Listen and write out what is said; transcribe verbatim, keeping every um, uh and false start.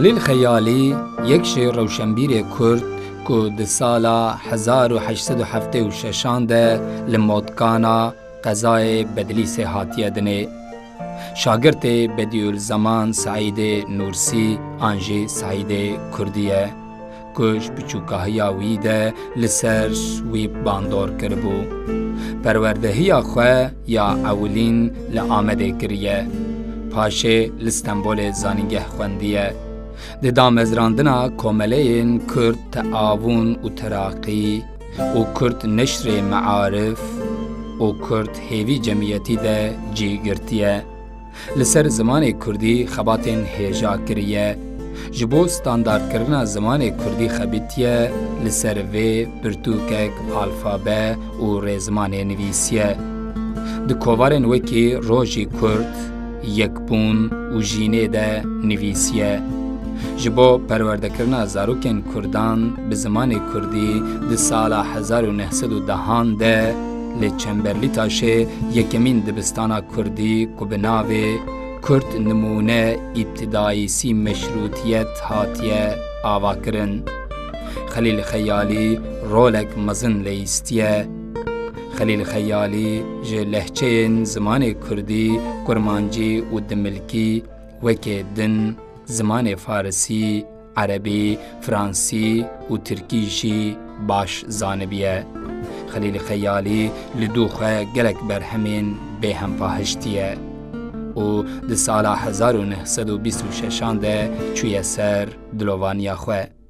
Xelîl Xeyalî yek ji rewşenbîrê Kurd ku di sala hezar û heşt sed û heftê û şeşan de li Motkana qezayê Bedlîsê hatiye dinê. Şagirtê Bedîulzeman Seîdê Nûrsî an jî Seîdê Kurdî ye ku ji biçûkahiya wî de li ser wî bandor kiribû. Perwerdehiya xwe ya ewilîn li Amedê kiriye. Paşê li Stenbolê zanîngeh xwendiye. Di damezrandina komeleyên Kurd Teavûn û Teraqî û Kurd Neşrê Mearif û Kurd Hêvî Cemiyetî de cî girtiye. Li ser zimanê kurdî xebatên hêja kiriye. Ji bo standardkirina zimanê kurdî xebitiye, li ser vê pirtûkek, alfabe û rêzimanê nivîsiye. Di kovarên wekî Rojî Kurd, Yekbûn û Jînê de nivîsiye. Ji bo perwerdekirina zarokên kurdan bi zimanê kurdî di sala hezar û neh sed û dehan de li Çemberlîtaşê yekemîn dibistana kurdî ku bi navê Kurd Nimûne Îbtidayîsî Meşrûtiyet hatiye avakirin. Xelîl Xeyalî rolek mezin leyîstiye. Xelîl Xeyalî ji lehçeyên zimanê kurdî, kurmancî û dimilkî wekê din zimanê farisî, erebî, fransî û tirkî jî baş zanibiye. Xelîl Xeyalî li dû xwe gelek berhemên bêhempa hiştiye û di sala hezar û neh sed û bîst û şeşan de çûye ser dilovaniya xwe.